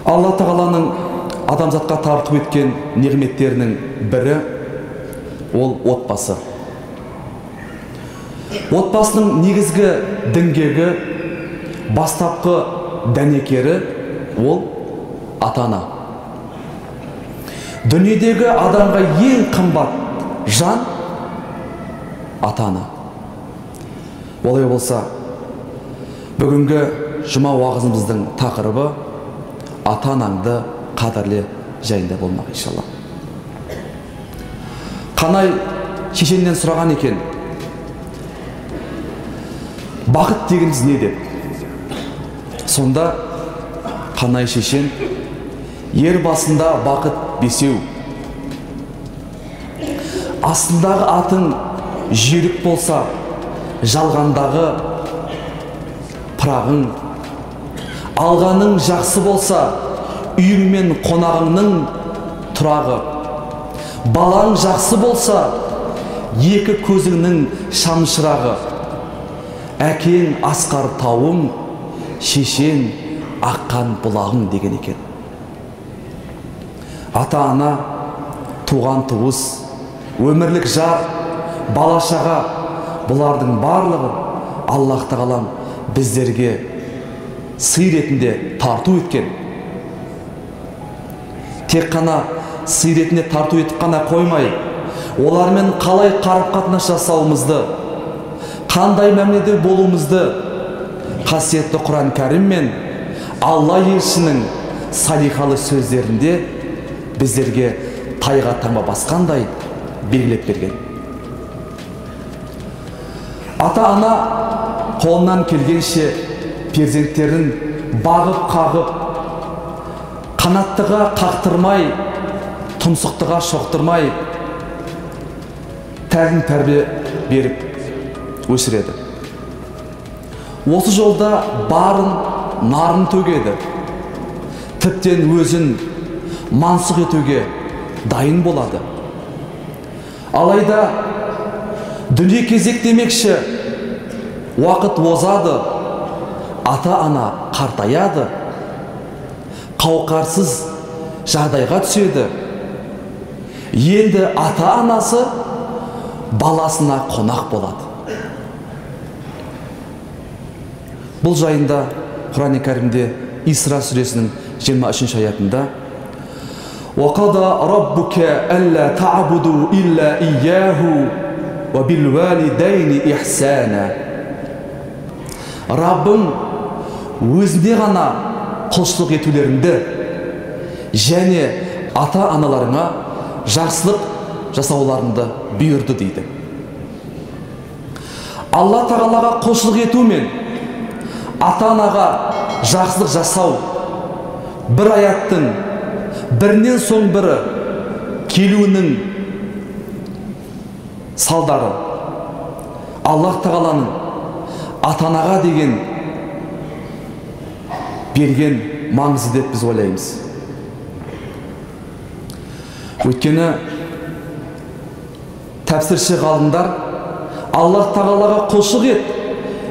Алла Тағаланың адамзатқа тарту еткен нығметтерінің бірі ол отбасы. Отбасының негізгі діңгегі, бастапқы дәнекері ол ата-ана. Дүниедегі адамға ең қымбат жан ата-ана. Олай болса, бүгінгі жұма уағызымыздың тақырыбы ата-анаңды қадірле жайында болмақ иншалла. Қанай шешеннен сұраған екен, бақыт дегеніміз не деп. Сонда Қанай шешен, ер басында бақыт бесеу, астындағы атың жүйрік болса, жалғандағы пырағың, алғаның жақсы болса, үйің мен қонағыңның тұрағы, балаң жақсы болса, екі көзіңнің шамшырағы, әкең асқар тауың, шешең аққан бұлағың деген екен. Ата-ана, туған туыс, өмірлік жар, бала шаға, бұлардың барлығы Аллах Тағалам біздерге сый ретінде тарту еткен. Тек қана сый ретінде тарту етіп қана қоймай, олармен қалай қарым-қатынас жасауымызды, қандай мәміледе болуымызды қасиетті Құран Кәрім мен Алла елшінің салиқалы сөздерінде біздерге тайға таңба басқандай белгілеп берген. Ата-ана қолынан келгенше перзенттерін бағып-қағып, қанаттыға қақтырмай, тұмсықтыға шоқтырмай тәлім тәрбие беріп өсіреді. Осы жолда барын, нарын төгеді. Тіптен өзін мансұқ етуге дайын болады. Алайда дүние кезек демекші, уақыт озады, ата-ана қартаяды, қауқарсыз жағдайға түседі. Енді ата-анасы баласына қонақ болады. Бұл жайында Құран-ы Кәрімде Исра сүресінің 23-ші аятында وَقَضَى رَبُّكَ أَلَّا تَعْبُدُوا إِلَّا إِيَّاهُ وَبِالْوَالِدَيْنِ إِحْسَانًا. Раббың өзіне ғана құлшылық етулеріңді және ата-аналарыңа жақсылық жасауларыңды бұйырды дейді. Алла Тағалаға құлшылық ету мен ата-анаға жақсылық жасау бір аяттың бірінен соң бірі келуінің салдары. Аллах Тағаланың ата-анаға деген берген маңызы деп біз ойлаймыз. Өйткені тәпсірші ғалымдар Аллах Тағалаға құлшылық ет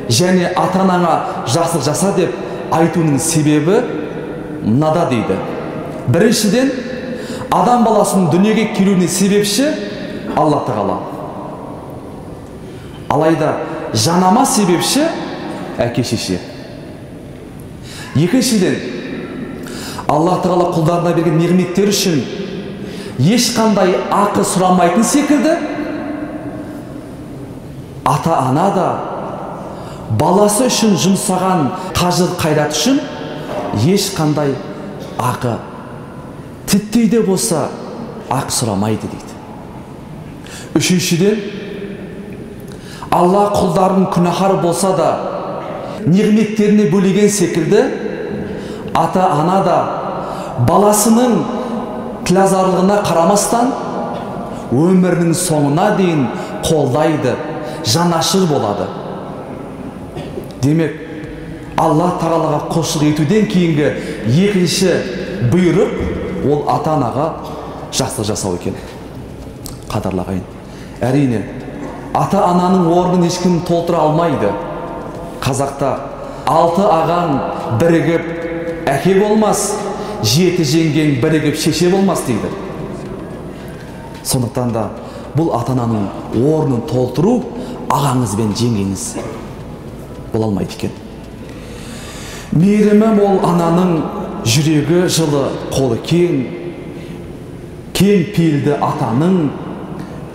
және ата-анаңа жақсылық жаса деп айтуының себебі мынада дейді. Біріншіден, адам баласының дүниеге келуіне себепші Алла Тағала. Алайда жанама себепші әке шеше. Екіншіден, Алла Тағала құлдарына берген нығметтер үшін ешқандай ақы сұрамайтын секілді, ата-ана да баласы үшін жұмсаған қажыр қайрат үшін ешқандай ақы, тіттей де болса ақы сұрамайды дейді. Үшіншіден, Алла құлдарын күнәһар болса да нығметтеріне бөлеген секілді, ата-ана да баласының тілазарлығына қарамастан өмірінің соңына дейін қолдайды, жанашыр болады. Демек, Алла Тағалаға құлшылық етуден кейінгі екінші бұйрық ол ата-анаға жақсылық жасау екен. Қадірлі ағайын, әрине, ата-ананың орнын ешкім толтыра алмайды. Қазақта алты ағаң бірігіп әке болмас, жеті жеңгең бірігіп шеше болмас дейді. Сондықтан да бұл ата-ананың орнын толтыру ағаңыз бен жеңгеңіз бола алмайды екен. Мейірімі мол ананың жүрегі жылы, қолы кең, кең пейілді атаның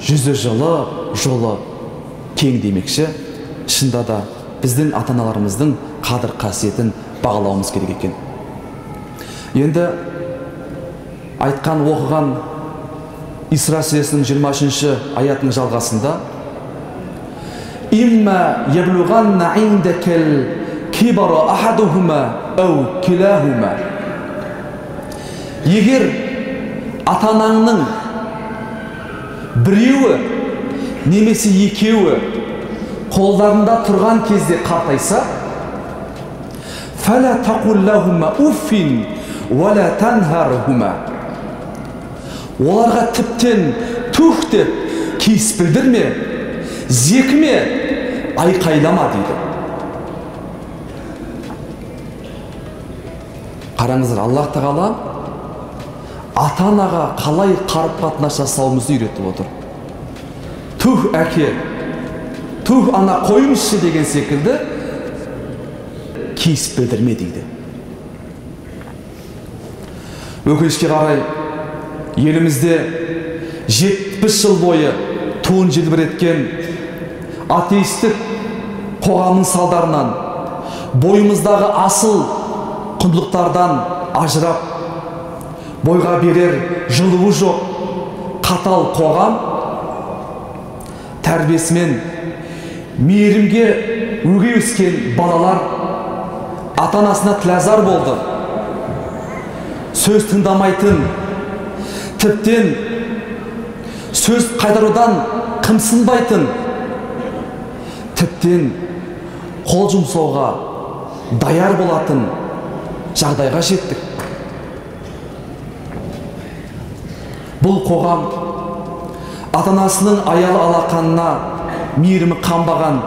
жүзі жылы, жолы кең демекші. Шында да біздің ата-аналарымыздың қадір қасиетін бағалауымыз керек екен. Енді айтқан, оқыған Исра сүресінің 23-ші аятының жалғасында «Имма яблуғанна индакал кибара ахадухума ау килахума». Егер ата-анаңның біреуі немесе екеуі қолдарында тұрған кезде қартайса, «Фала тақул лахума уффин уала танхархума». Оларға тіптен тух деп кейіс білдірме, зекіме, айқайлама дейді. Қараңыздар, Аллах тағала ата-анаға қалай қарым-қатынас жасауымызды үйретіп отыр. Тух әке, тух ана қойыңызшы деген секілді кейіс білдірме дейді. Өкінішке қарай, елімізде 70 жыл бойы туын желбіреткен атеистік қоғамның салдарынан бойымыздағы асыл құндылықтардан ажырап, бойға берер жылуы жоқ қатал қоғам тәрбиесімен мейірімге өгей өскен балалар ата-анасына тілазар болды. Сөз тыңдамайтын, тіптен сөз қайтарудан қымсынбайтын, тіптен қол жұмсауға даяр болатын жағдайға жеттік. Бұл қоғам ата-анасының аялы алақанына мейірімі қанбаған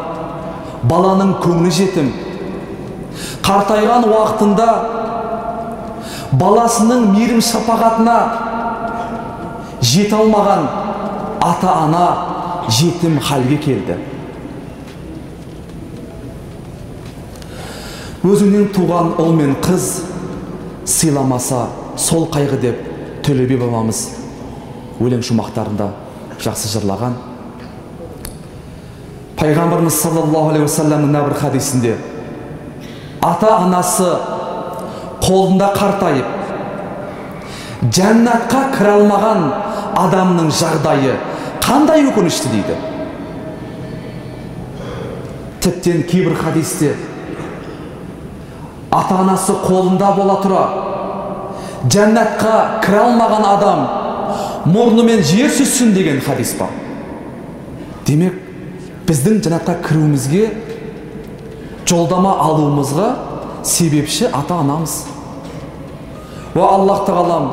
баланың көңілі жетім, қартайған уақытында баласының мейірім шапағатына жете алмаған ата-ана жетім халге келді. Өзіңнен туған ұл мен қыз сыйламаса сол қайғы деп Төле би бабамыз өлең шумақтарында жақсы жырлаған. Пайғамбарымыз саллаллаху алейхи уассаламның бір хадисінде ата-анасы қолында қартайып жәннатқа кіре алмаған адамның жағдайы қандай өкінішті дейді. Тіптен кейбір хадисте ата-анасы қолында бола тұра жәннатқа кіре алмаған адам мұрнымен жер сүзсін деген хадис бар. Демек, біздің жәннатқа кіруімізге, жолдама алуымызға себепші ата-анамыз. Уа Аллах тағалам,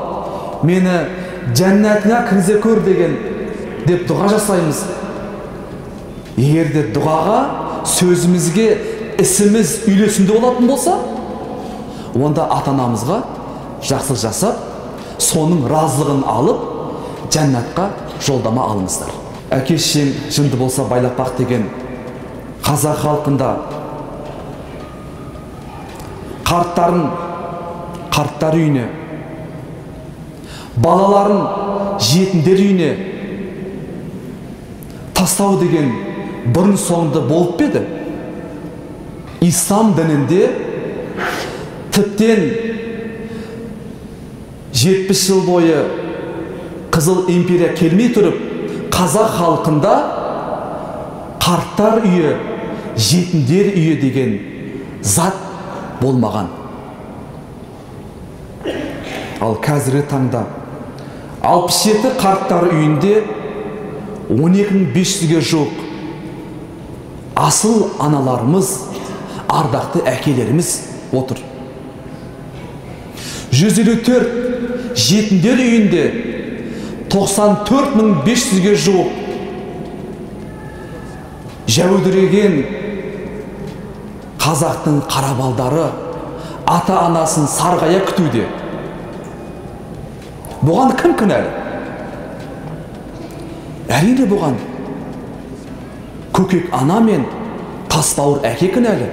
мені жәннатыңа кіргізе көр деген деп дұға жасаймыз. Егер де дұғаға, сөзімізге, ісіміз үйлесімді болатын болса, онда ата-анамызға жақсылық жасап, соның разылығын алып, жәннатқа жолдама алыңыздар. Әке шешең жынды болса байлап бақ деген қазақ халқында қарттарын қарттар үйіне, балаларын жетімдер үйіне тастау деген бұрын соңды болып па еді? Ислам дінінде тіптен 70 жыл бойы Қызыл империя келмей тұрып, қазақ халқында қарттар үйі, жетімдер үйі деген зат болмаған. Ал қазіргі таңда 67 қарттар үйінде 12 500-ге жуық асыл аналарымыз, ардақты әкелеріміз отыр. 154 жетімдер үйінде 94 500-ге жуық жәудіреген қазақтың қара балдары ата-анасын сарғая күтуде. Бұған кім кінәлі? Әрине бұған көкек ана мен тас бауыр әке кінәлі.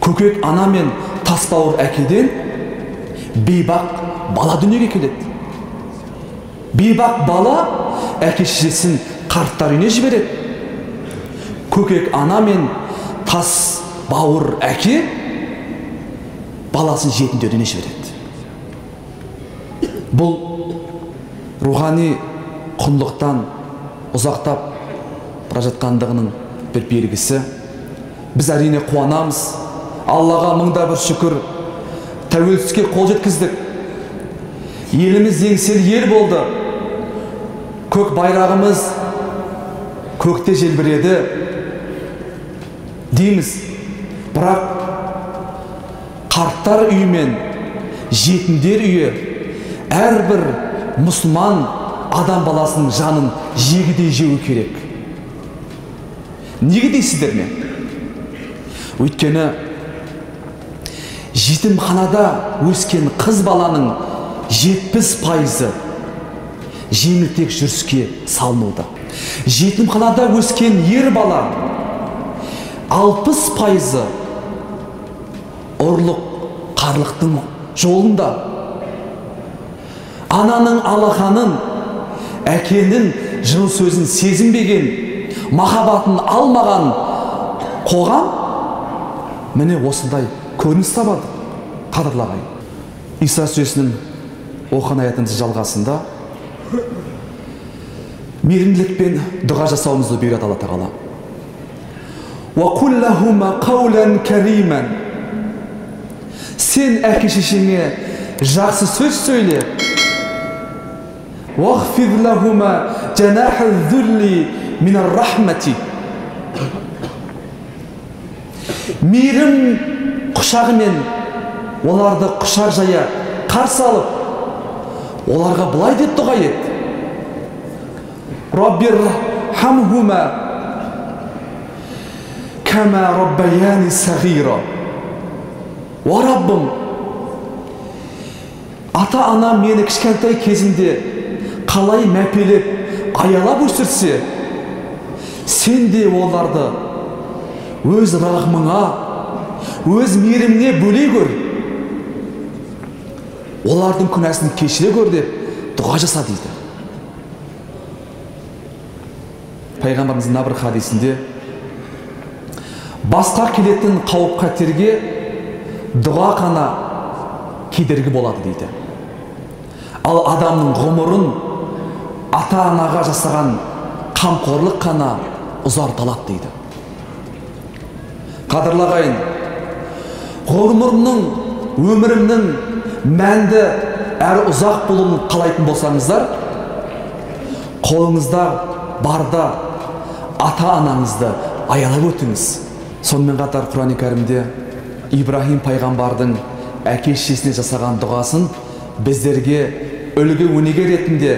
Көкек ана мен тас бауыр әкеден бейбақ бала дүниеге келеді. Бейбақ бала әке шешесін қарттар үйіне жібереді. Көкек ана мен тас бауыр әке баласын жетімдер үйіне жібереді. Бұл рухани құндылықтан ұзақтап бара жатқандығының бір белгісі. Біз әрине қуанамыз. Аллаға мыңда бір шүкір, тәуелсіздікке қол жеткіздік. Еліміз еңселі ел болды. Көк байрағымыз көкте желбіреді дейміз. Бірақ қарттар үйі мен жетімдер үйі әрбір мұсылман адам баласының жанын жегідей жеуі керек. Неге дейсіздер ме? Өйткені жетімханада өскен қыз баланың 70% жеңілтек жүріске салынуда. Жетімханада өскен ер бала 60% ұрлық, қарлықтың жолында. Ананың алақанын, әкенің жылы сөзін сезінбеген, махаббатын алмаған қоғам міне осындай көрініс табады. Қадірлі ағайын, Иса сүресінің оқыған аятының жалғасында мейірімділікпен дұға жасауымызды бұйырады Алла Тағала. Сен әке шешеңе жақсы сөз сөйле. Мейірім құшағымен оларды құшақ жая қарсы алып, оларға былай деп дұға ет: Раббирхамхума кама раббаяни сағира. О Раббым, ата-анам мені кішкентай кезімде қалай мәпелеп, аялап өсірсе, сен де оларды өз рахмыңа, өз мейіріміңе бөлей көр, олардың күнәсін кешіре көр деп дұға жаса дейді. Пайғамбарымыздың бір хадисінде басқа келетін қауіп-қатерге дұға қана кедергі болады дейді. Ал адамның ғұмырын ата-анаға жасаған қамқорлық қана ұзарталады дейді. Қадірлі ағайын, ғұмырымның, өмірімнің мәнді әрі ұзақ болуын қалайтын болсаңыздар, қолыңызда барда ата-анаңызды аялап өтіңіз. Сонымен қатар Құран-ы Кәрімде Ибраһим пайғамбардың әке шешесіне жасаған дұғасын біздерге үлгі өнеге ретінде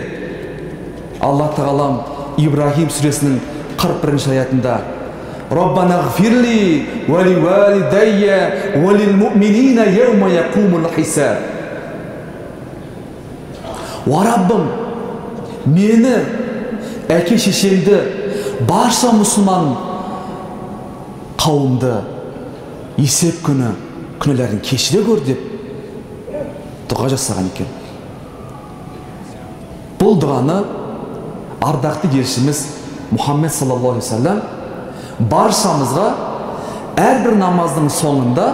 Алла Тағалам Ибраһим сүресінің 41-ші аятында Раббана ғфирли уа ли уалидайя уа лил муъминина яума якумул хисаб. Уа Раббым, мені, әке шешемді, барша мұсылман қауымды есеп күні күнәләрін кешіре көр деп дұға жасаған екен. Бұл дұғаны ардақты елшіміз Мұхаммед саллаллаху алейхи уассалам баршамызға әрбір намаздың соңында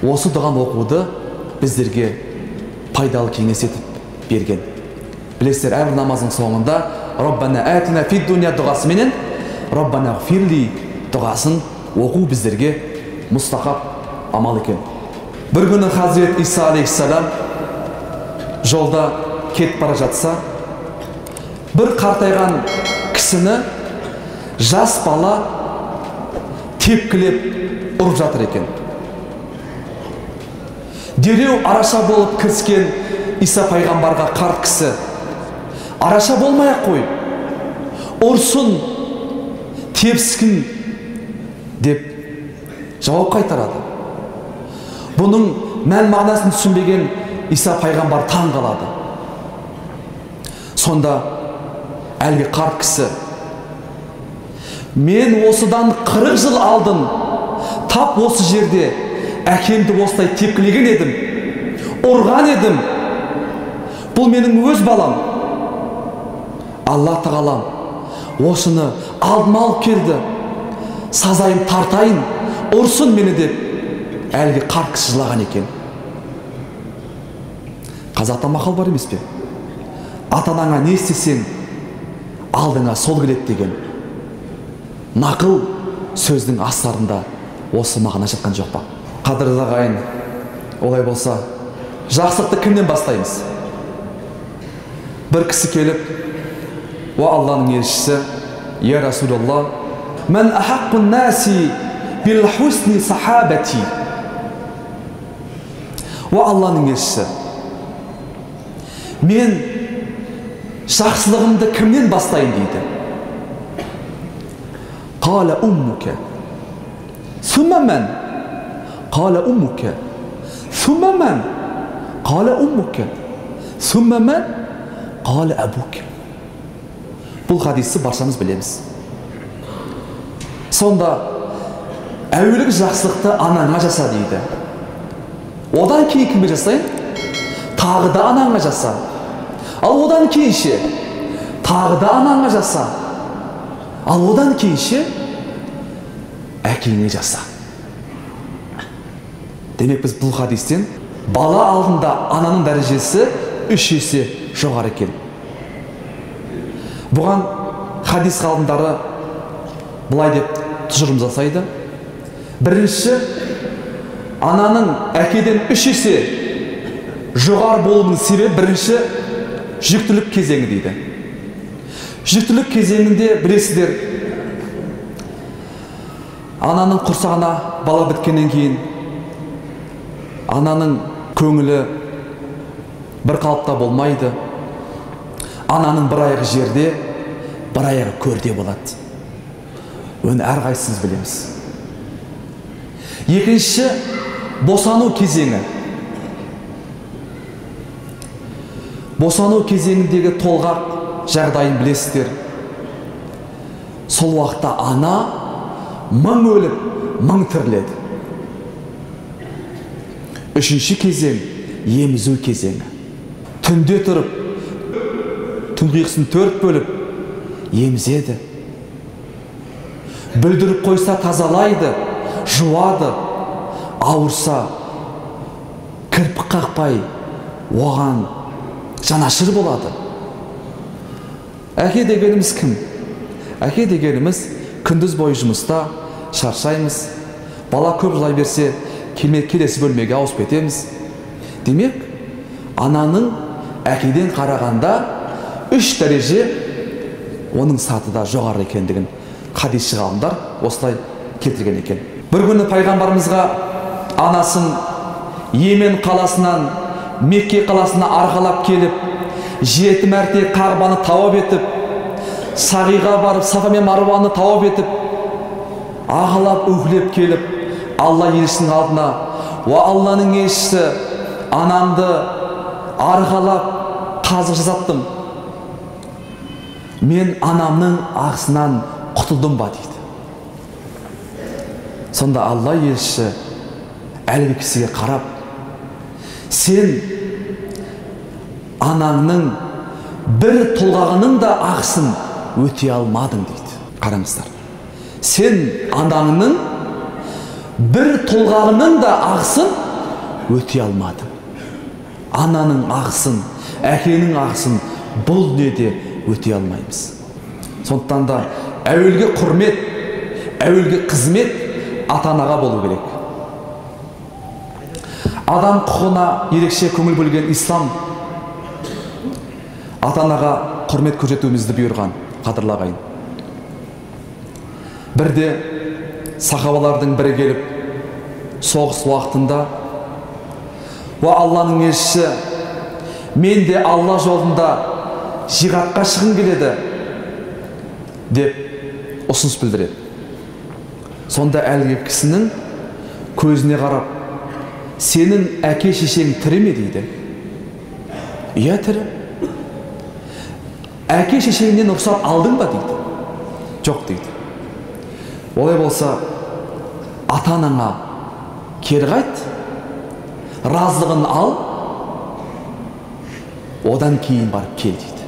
осы дұғаны оқуды біздерге пайдалы кеңес етіп берген. Білесіздер, әрбір намаздың соңында Раббана атина фид дуния дұғасыменен Раббана ғфирли дұғасын оқу біздерге мұстахаб амал екен. Бір күні Хазірет Иса алейхиссалам жолда кетіп бара жатса, бір қартайған кісіні жас бала тепкілеп ұрып жатыр екен. Дереу араша болып кіріскен Иса пайғамбарға қарт кісі: араша болмай-ақ қой, ұрсын, тепсін деп жауап қайтарады. Бұның мән мағынасын түсінбеген Иса пайғамбар таң қалады. Сонда әлгі қарт кісі: мен осыдан 40 жыл алдын тап осы жерде әкемді осылай тепкілеген едім, ұрған едім. Бұл менің өз балам. Алла тағалам осыны алдыма алып келді, сазайын тартайын, ұрсын мені деп әлгі қарт кісі жылаған екен. Қазақта мақал бар емес пе? Ата-анаңа не істесең, алдыңа сол келеді деген. Нақыл сөздің астарында осы мағына жатқан жоқ па? Қадірлі ағайын, олай болса, жақсылықты кімнен бастаймыз? Бір кісі келіп: «Уа Алланың елшісі, я Расулалла, мән ахаққун наси бил хусни сахабати». Уа Алланың елшісі, мен жақсылығымды кімнен бастайын дейді. Қала уммука. Сумма ман? Қала уммука. Сумма ман? Қала уммука. Сумма ман? Қала абука. Бұл хадисті баршамыз білеміз. Сонда әуелгі жақсылықты анаңа жаса дейді. Одан кейін кімге жасайын? Тағы да анаңа жаса. Ал одан кейін ше? Тағы да анаңа жаса. Ал одан кейін ше? Әкеңе жаса. Демек, біз бұл хадистен бала алдында ананың дәрежесі 3 есе жоғары екен. Бұған хадис ғалымдары былай деп тұжырым жасайды. Бірінші, ананың әкеден 3 есе жоғары болуының себебі бірінші жүктілік кезеңі дейді. Жүктілік кезеңінде білесіздер, ананың құрсағына бала біткеннен кейін ананың көңілі бір қалыпта болмайды. Ананың бір аяғы жерде, бір аяғы көрде болады. Оны әрқайсымыз білеміз. Екінші, босану кезеңі. Босану кезеңіндегі толғақ жағдайын білесіздер. Сол уақытта ана мың өліп, мың тіріледі. Үшінші кезең, емізу кезеңі. Түнде тұрып, түнгі ұйқысын 4 бөліп, емізеді. Бүлдіріп қойса тазалайды, жуады. Ауырса кірпік қақпай, оған жанашыр болады. Әке дегеніміз кім? Әке дегеніміз күндіз бойы жұмыста, шаршаймыз. Бала көп жылай берсе, келесі бөлмеге ауысып кетеміз. Демек, ананың әкеден қарағанда 3 дәреже оның сатыда жоғары екендігін хадисші ғалымдар осылай келтірген екен. Бір күні пайғамбарымызға анасын Йемен қаласынан Мекке қаласына арқалап келіп, 7 мәрте Қағбаны тауап етіп, Сағиға барып Сафа мен Маруаны тауап етіп, ағалап үхлеп келіп, Алла елшісінің алдына: «Уа Алланың елшісі, анамды арқалап қазық жасаттым. Мен анамның ақысынан құтылдым ба?» дейді. Сонда Алла елшісі әлгі кісіге қарап: «Сен анаңның бір толғағының да ақысын өте алмадың» дейді. Қараңыздар. Сен анаңның бір толғағының да ақысын өте алмадың. Ананың ақысын, әкенің ақысын бұл дүниеде өте алмаймыз. Сондықтан да әуелгі құрмет, әуелгі қызмет ата-анаға болу керек. Адам құқығына ерекше көңіл бөлген ислам ата-анаға құрмет көрсетуімізді бұйырған, қадірлі ағайын. Бірде сахабалардың бірі келіп, соғыс уақытында: «Уа Алланың елшісі, мен де Алла жолында жихадқа шығым келеді» деп ұсыныс білдіреді. Сонда әлгі кісінің көзіне қарап, сенің әке шешең тірі ме дейді. Иә, тірі. Әке шешеңнен рұқсат алдың ба дейді. Жоқ дейді. Олай болса, ата-анаңа кері қайт, разылығын ал, одан кейін барып кел дейді.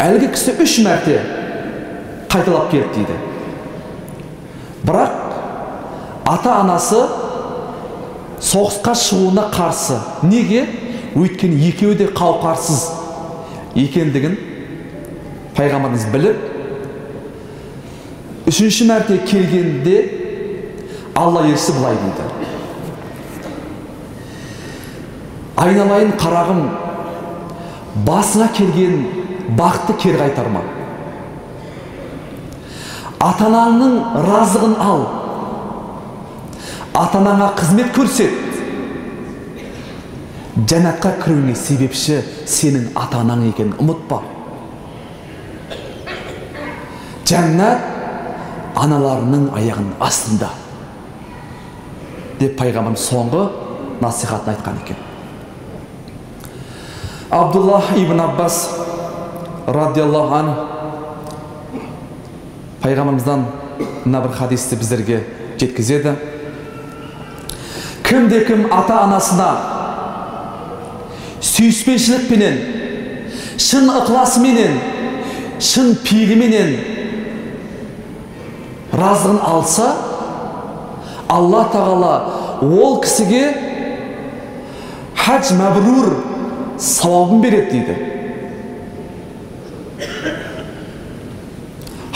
Әлгі кісі 3 мәрте қайталап келді дейді. Бірақ ата-анасы соғысқа шығуына қарсы. Неге? Өйткені екеуі де қауқарсыз екендігін пайғамбарымыз біліп, 3-ші мәрте келгенде Алла елшісі былай дейді: айналайын қарағым, басыңа келген бақты кері қайтарма. Ата-анаңның разылығын ал. Ата-анаңа қызмет көрсет. Жәннатқа кіруіңе себепші сенің ата-анаң екенін ұмытпа. Жәннат аналарының аяғының астында деп пайғамбарымыз соңғы насихатын айтқан екен. Абдуллах ибн Аббас радиаллаху анху пайғамбарымыздан мына бір хадисті біздерге жеткізеді. Кімде кім ата-анасына сүйіспеншілікпенен, шын ықыласыменен, шын пейіліменен разылығын алса, Алла тағала ол кісіге хадж мәбрур сауабын береді дейді.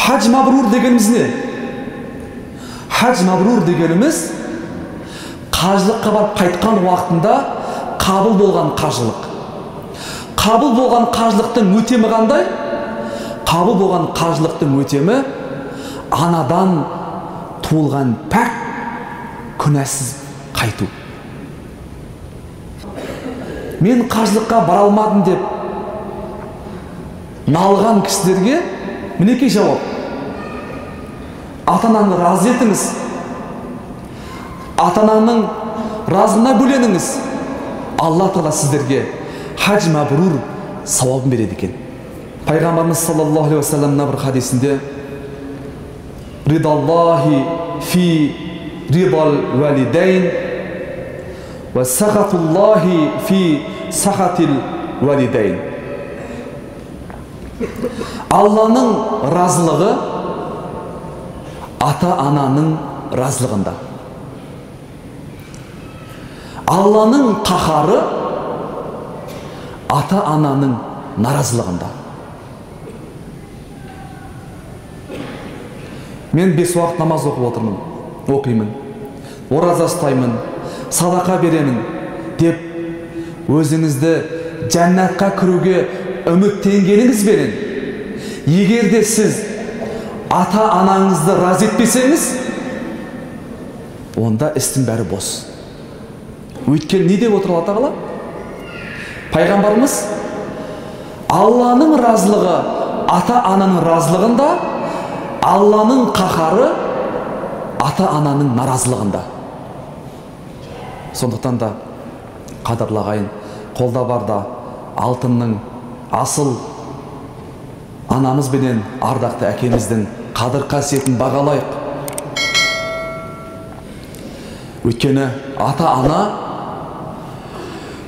Хадж мәбрур дегеніміз не? Хадж мәбрур дегеніміз қажылыққа барып қайтқан уақытында қабыл болған қажылық. Қабыл болған қажылықтың өтемі қандай? Қабыл болған қажылықтың өтемі анадан туылған пәк, күнәсіз қайту. Мен қажылыққа бара алмадым деп налған кісілерге мінекей жауап: ата-ананы разы етіңіз, ата-ананың разылығына бөленіңіз, Алла тағала сіздерге хадж мәбрур сауабын береді екен. Пайғамбарымыз саллаллаху алейхи уассалам мына бір хадисінде: ридаллахи фи ридал валидайн ва сахатуллахи фи сахатил валидайн. Алланың разылығы ата-ананың разылығында. Алланың қаһары ата-ананың наразылығында. Мен 5 уақыт намаз оқып отырмын, оқимын, ораза ұстаймын, садақа беремін деп өзіңізді жәннатқа кіруге үміттенгеніңізбенен, егер де сіз ата-анаңызды разы етпесеңіз, онда істің бәрі бос. Өйткені не деп отыр Алла тағала? Пайғамбарымыз Алланың разылығы ата-ананың разылығында, Алланың қаһары ата-ананың наразылығында. Сондықтан да қадірлі ағайын, қолда барда алтынның асыл анамыз бенен ардақты әкеміздің қадір қасиетін бағалайық. Өйткені ата-ана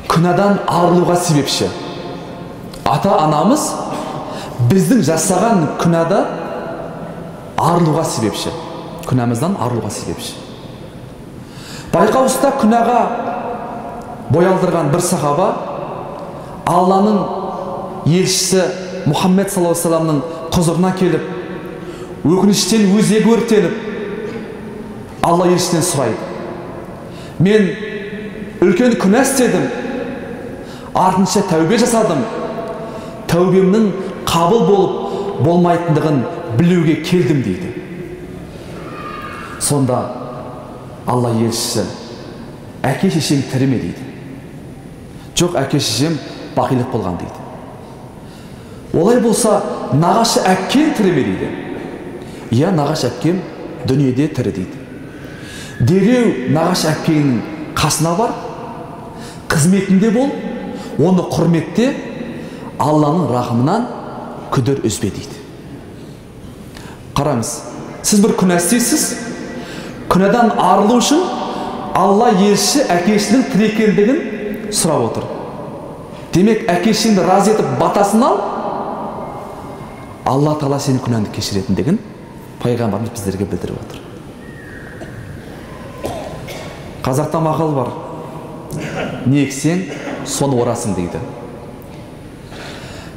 күнәдан арылуға себепші. Ата-анамыз біздің жасаған күнәда арылуға себепші. Күнәмізден арылуға себепші. Байқаусызда күнәға боялдырған бір сахаба Алланың елшісі Мұхаммед саллаллаху алейхи вассаламның құзырына келіп, өкініштен өзегі өртеніп, Алла елшісінен сұрайды: мен үлкен күнә істедім, артынша тәубе жасадым, тәубемнің қабыл болып болмайтындығын білуге келдім дейді. Сонда Алла елшісі: әке шешең тірі ме дейді. Жоқ, әке шешем бақилық болған дейді. Олай болса, нағашы әпкең тірі ме дейді. Иә, нағашы әпкем дүниеде тірі дейді. Дереу нағашы әпкеңнің қасына бар, қызметінде бол, оны құрметте, Алланың рахымынан күдер үзбе дейді. Қараңыз, сіз бір күнә істейсіз, күнәдан арылу үшін Алла елшісі әкесінің тірі екендігін сұрап отыр. Демек, әке шешеңді разы етіп батасын ал, Алла тағала сенің күнәңді кешіретіндігін пайғамбарымыз біздерге білдіріп отыр. Қазақта мақал бар: не ексең, соны орасың дейді.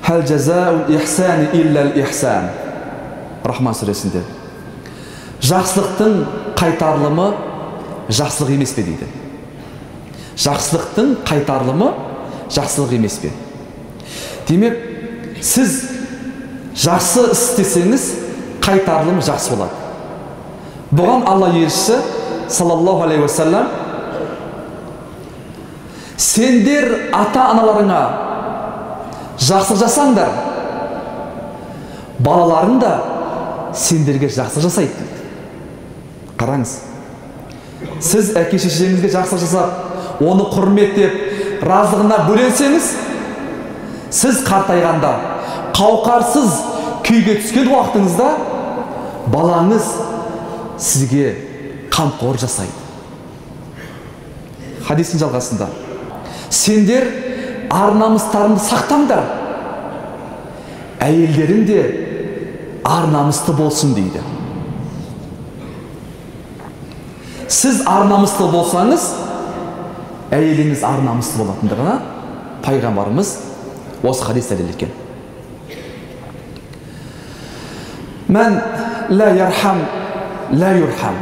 Хал жазаул ихсани иллал ихсан. Рахман сүресінде. Жақсылықтың қайтарылымы жақсылық емес пе дейді. Жақсылықтың қайтарылымы жақсылық емес пе? Демек, сіз жақсы іс істесеңіз, қайтарылым жақсы болады. Бұған Алла елшісі саллаллаху алейхи уассалам: сендер ата-аналарыңа жақсылық жасаңдар, балаларың да сендерге жақсылық жасайды дейді. Қараңыз, сіз әке шешеңізге жақсылық жасап, оны құрметтеп, разылығына бөленсеңіз, сіз қартайғанда, қауқарсыз күйге түскен уақытыңызда балаңыз сізге қамқор жасайды. Хадистің жалғасында: сендер ар намыстарыңды сақтаңдар, әйелдерің де ар намысты болсын дейді. Сіз ар намысты болсаңыз, әйеліңіз ар намысты болатындығына пайғамбарымыз осы хадис дәлел екен. Мән ла ярхам ла юрхам.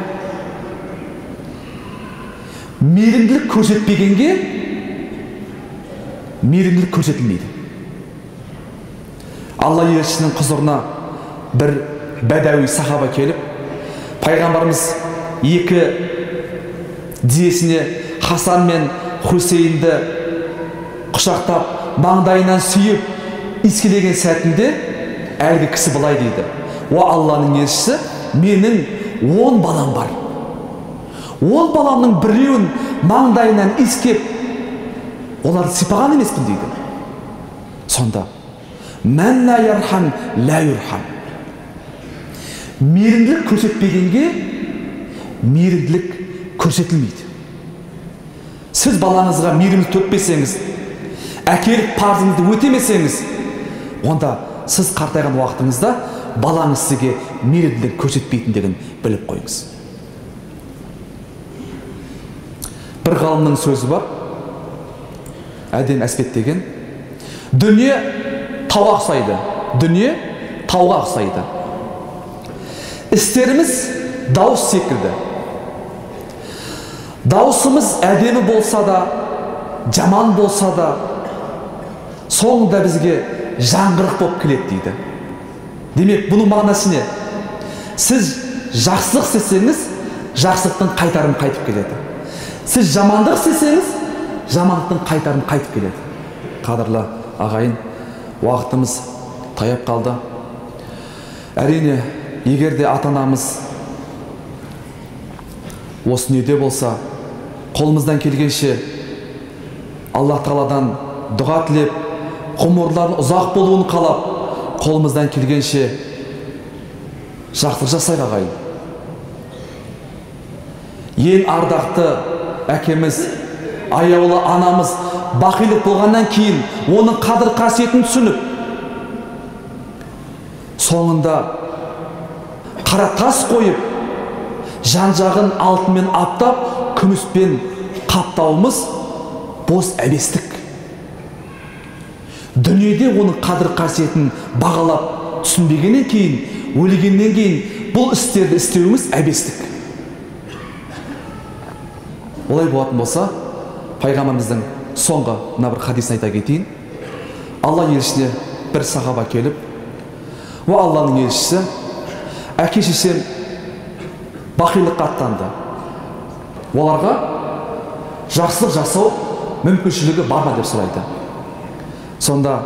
Мейірімділік көрсетпегенге мейірімділік көрсетілмейді. Алла елшісінің құзырына бір бәдәуи сахаба келіп, пайғамбарымыз екі тізесіне Хасан мен Хусейнді құшақтап, маңдайынан сүйіп, иіскелеген сәтінде әлгі кісі былай дейді: «О Алланың елшісі, менің 10 балам бар. 10 баламның біреуін маңдайынан иіскеп, оларды сипаған емеспін» дейді. Сонда мән ла ярхам ла юрхам. Мейірімділік көрсетпегенге мейірімділік көрсетілмейді. Сіз балаңызға мейірімділік төкпесеңіз, әкелік парызыңызды өтемесеңіз, онда сіз қартайған уақытыңызда балаңыз сізге мейірімділік көрсетпейтіндігін біліп қойыңыз. Бір ғалымның сөзі бар, әдемі әспеттеген: дүние тауға ұқсайды, дүние тауға ұқсайды. Істеріміз дауыс секілді. Дауысымыз әдемі болса да, жаман болса да, соңында бізге жаңғырық болып келеді дейді. Демек, бұның мағынасы не? Сіз жақсылық істесеңіз, жақсылықтың қайтарымы қайтып келеді. Сіз жамандық істесеңіз, жамандықтың қайтарымы қайтып келеді. Қадірлі ағайын, уақытымыз таяп қалды. Әрине, егер де ата-анамыз осы дүниеде болса, қолымыздан келгенше Алла тағаладан дұға тілеп, ғұмырларының ұзақ болуын қалап, қолымыздан келгенше жақсылық жасайық ағайын. Ең ардақты әкеміз, аяулы анамыз бақилық болғаннан кейін оның қадір қасиетін түсініп, соңында қара тас қойып, жан-жағын алтынмен аптап, күміспен қаптауымыз бос әбестік. Дүниеде оның қадір қасиетін бағалап түсінбегеннен кейін, өлгеннен кейін бұл істерді істеуіміз әбестік. Олай болатын болса, пайғамбарымыздың соңғы мына бір хадисін айта кетейін. Алла елшісіне бір сахаба келіп, «О Алланың елшісі, әке шешем бақилыққа аттанды. Оларға жақсылық жасау мүмкіншілігі бар ма?» деп сұрайды. Сонда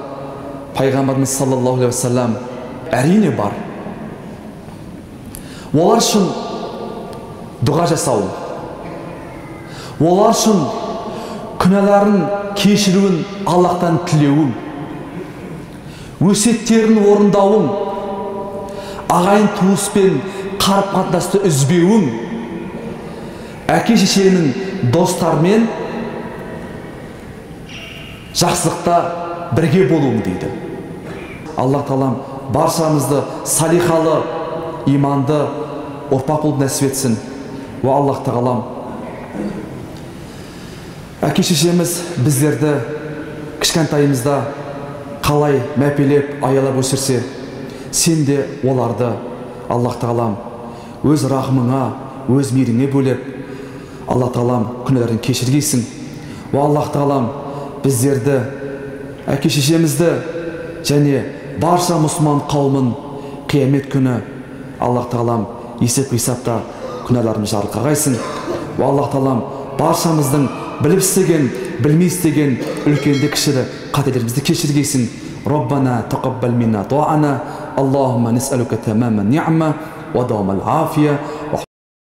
пайғамбарымыз саллаллаху алейхи уассалам: «Әрине бар. Олар үшін дұға жасау, Олар үшін күнәларын кешіруін Аллахтан тілеуің, өсиеттерін орындауың, ағайын туыспен қарым-қатынасты үзбеуің, әке шешенің достармен жақсылықта бірге болуың дейді. Аллах тағалам баршамызды салихалы, иманды ұрпақ болып нәсіп етсін. Уа Аллах тағалам, әке шешеміз біздерді кішкентайымызда қалай мәпелеп, аялап өсірсе, сен де оларды Аллах тағалам өз рахымыңа, өз мейіріңе бөлеп, Аллах тағалам күнәларын кешіргейсің. Уа Аллах тағалам, біздерді, әке шешемізді және барша мұсылман қауымын қиямет күні Аллах тағалам есеп қисапта күнәларымызды жарылқағайсың. Уа Аллах тағалам, баршамыздың біліп істеген, білмей істеген үлкенді кішілі қателерімізді кешіргейсің. Раббана тақаббал минна дуана, Аллахумма нәсәлука тамама ни'ма ва давамал афия.